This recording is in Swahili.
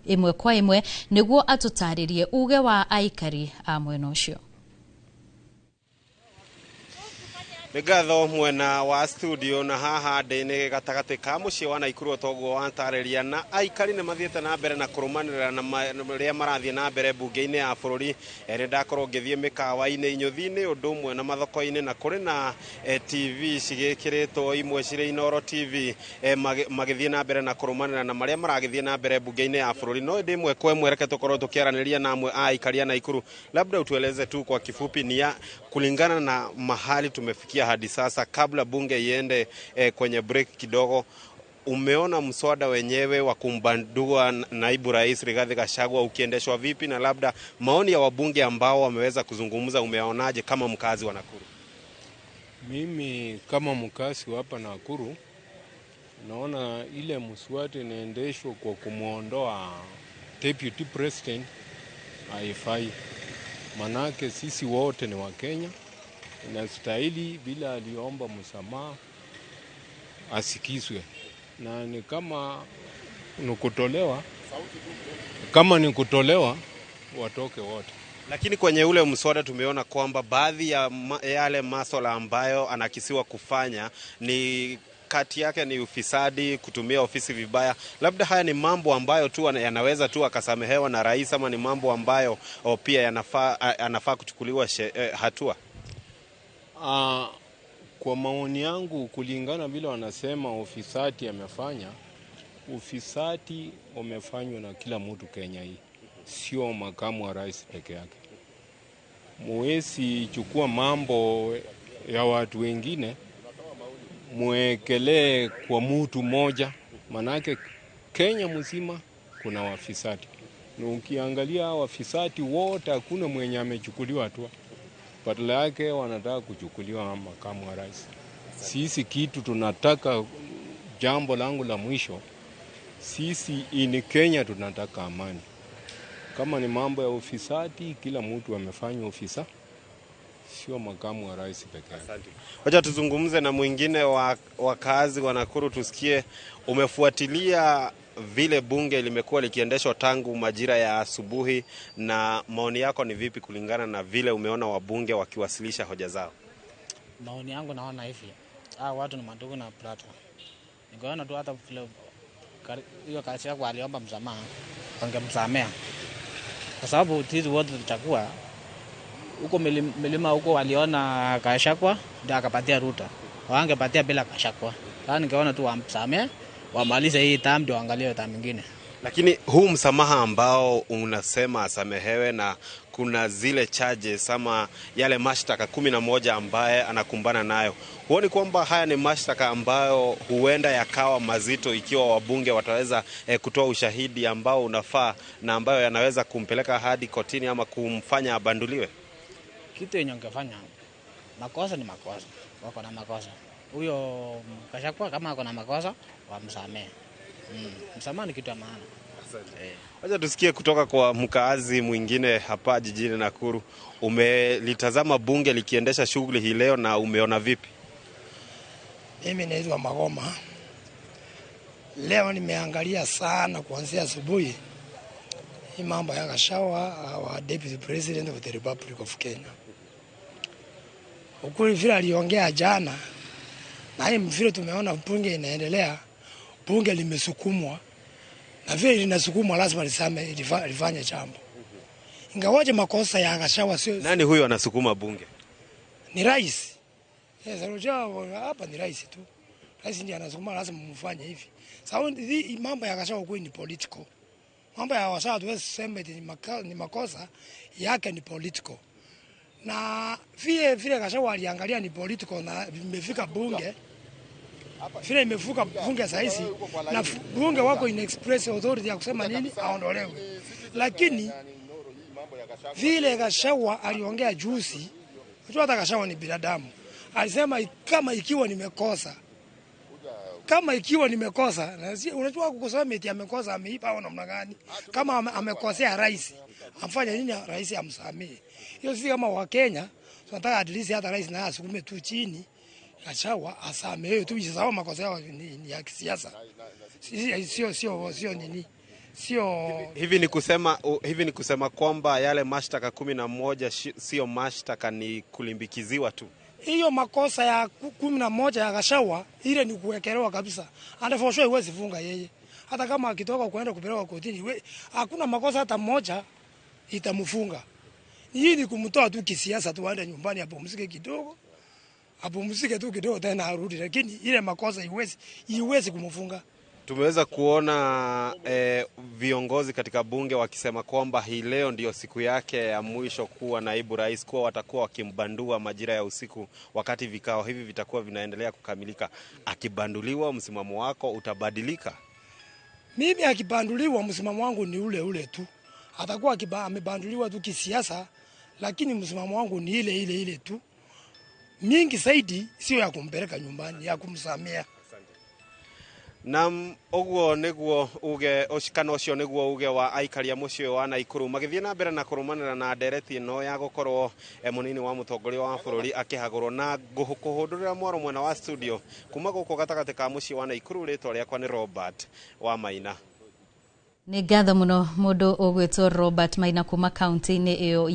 Ĩmwe kwa ĩmwe nĩguo atũtarĩrie uge wa aikari a mwena ũcio. Nĩ ngatho mwena wa studio, na haha ndĩ nĩ gatagatĩ ka mũciĩ wa Naikuru toguo watarĩria, na aikari nĩ mathiĩte na mbere na kũrũmanĩrĩra na marĩa marathiĩ na mbere mbunge-inĩ ya bũrũri. Nĩ ndakorwo ngĩthiĩ mĩkawa-inĩ, inyũthi-inĩ, ũndũ ũmwe na mathoko-inĩ, na kũrĩ na TV cigĩkĩrĩtwo, imwe cirĩ Inooro TV, magĩthiĩ na mbere na kũrũmanĩrĩra na marĩa maragĩthiĩ na mbere mbunge-inĩ ya bũrũri. No ĩndĩ ĩmwe kwa ĩmwe reke tũkorwo tũkĩaranĩria na amwe a aikari a Naikuru. Labda utueleze tu kwa kifupi ni ya kulingana na mahali tumefikia hadi sasa, kabla bunge iende kwenye break kidogo, umeona mswada wenyewe wa kumbandua naibu rais Rigathi Gachagua ukiendeshwa vipi, na labda maoni ya wabunge ambao wameweza kuzungumza umeonaje kama mkazi wa Nakuru? Mimi kama mkazi wa hapa Nakuru naona ile mswada inaendeshwa kwa kumwondoa deputy president haifai, manake sisi wote ni Wakenya, inastahili bila aliomba msamaha asikizwe, na ni kama ni kutolewa, kama ni kutolewa watoke wote. Lakini kwenye ule mswada tumeona kwamba baadhi ya yale maswala ambayo anakisiwa kufanya ni kati yake ni ufisadi, kutumia ofisi vibaya. Labda haya ni mambo ambayo tu yanaweza tu akasamehewa na rais, ama ni mambo ambayo pia yanafaa kuchukuliwa hatua? Kwa maoni yangu, kulingana vile wanasema ufisadi amefanya, ufisadi umefanywa na kila mtu Kenya hii, sio makamu wa rais peke yake. Muwezi chukua mambo ya watu wengine mwekelee kwa mtu mmoja, manake Kenya mzima kuna wafisadi, na ukiangalia wafisadi wote hakuna mwenye amechukuliwa hatua, badala yake wanataka kuchukuliwa makamu wa rais. Sisi kitu tunataka, jambo langu la mwisho, sisi in Kenya tunataka amani. Kama ni mambo ya ufisadi, kila mtu amefanya ufisa, sio makamu wa rais peke yake. Asante. Wacha tuzungumze na mwingine wa wakazi wa Nakuru tusikie, umefuatilia vile bunge limekuwa likiendeshwa tangu majira ya asubuhi, na maoni yako ni vipi kulingana na vile umeona wabunge wakiwasilisha hoja zao? Maoni yangu naona hivi, hao watu ni mandugu na brother. Ningeona tu hata vile hiyo kazi yako aliomba msamaha, wangemsamea, kwa sababu hizi wote tutakuwa huko milima huko waliona Gachagua ndio akapatia Ruto, wangepatia bila Gachagua. Sasa ningeona tu wamsamee, wamalize hii term ndio waangalie term nyingine. Lakini huu msamaha ambao unasema asamehewe, na kuna zile charges ama yale mashtaka 11 ambaye anakumbana nayo, huoni kwamba haya ni mashtaka ambayo huenda yakawa mazito ikiwa wabunge wataweza kutoa ushahidi ambao unafaa na ambayo yanaweza kumpeleka hadi kotini ama kumfanya abanduliwe? Kitu yenye ungefanya, makosa ni makosa, wako na makosa. Huyo Gachagua kama ako na makosa wamsamee. Msamaha ni kitu ya maana. Wacha tusikie kutoka kwa mkaazi mwingine hapa jijini Nakuru. Umelitazama bunge likiendesha shughuli hii leo na umeona vipi? Mimi naitwa Magoma. Leo nimeangalia sana kuanzia asubuhi hii mambo ya Gachagua, our Deputy President of the Republic of Kenya. Ukweli vile aliongea jana na hii vile tumeona bunge inaendelea, bunge limesukumwa, na vile linasukumwa lazima lifanye jambo. Ingawaje makosa ya Gachagua sio. Nani huyo anasukuma bunge? Ni rais. Yes, unajua hapa ni rais tu. Rais ndiye anasukuma, lazima mfanye hivi. Sasa hii mambo ya Gachagua kweli ni political. Mambo ya Gachagua tuwezi sema eti ni makosa yake, ni political. Na vile vile Gachagua aliangalia ni political na imefika bunge. Vile imevuka bunge saa hizi na bunge wako in express authority ya kusema nini aondolewe. Lakini vile Gachagua aliongea juzi, unajua hata Gachagua ni binadamu. Alisema kama ikiwa nimekosa, kama ikiwa nimekosa, na unajua kukosoa eti amekosa, ameiba au namna gani? Kama amekosea rais, amfanye nini rais amsamee? Hiyo sisi kama Wakenya tunataka at least hata rais naye asukume tu chini Gachagua asamehe tu, sawa makosa yao ni ya kisiasa. Sio nini? Sio Hivi ni kusema kwamba yale mashtaka 11 sio mashtaka, ni kulimbikiziwa tu. Hiyo makosa ya 11 ya Gachagua ile ni kuwekelewa kabisa. And for sure iwezi funga yeye. Hata kama akitoka kuenda kupelekwa kotini, hakuna makosa hata moja itamfunga. Hii ni kumtoa tu kisiasa tu, aende nyumbani apumzike kidogo. Apumzike tu kidogo tena arudi, lakini ile makosa iwezi kumfunga. Tumeweza kuona viongozi katika bunge wakisema kwamba hii leo ndio siku yake ya mwisho kuwa naibu rais, kuwa watakuwa wakimbandua majira ya usiku wakati vikao hivi vitakuwa vinaendelea kukamilika. Akibanduliwa, msimamo wako utabadilika? Mimi akibanduliwa, msimamo wangu ni ule ule tu. Atakuwa amebanduliwa tu kisiasa, lakini msimamo wangu ni ile ile ile tu. Mingi zaidi sio ya kumpeleka nyumbani, ya kumsamea. Nam uguo niguo uge kana ucio niguo uge wa aikari a muciĩ wa Naikuru magithie na mbere na kurumanĩra na ndereti ĩno ya gũkorwo mũnini wa mũtongoria wa bũrũri akĩhagũrwo na kũhũndũrĩra mwaro mwena wa studio kuma gũkũ gatagatĩ ka mũciĩ wa Naikuru. Rĩtwa rĩakwa nĩ Robert wa Maina. Nĩ ngatho mũno mũndũ ũgwĩtwo Robert Maina kuma kaunti-inĩ ĩyo.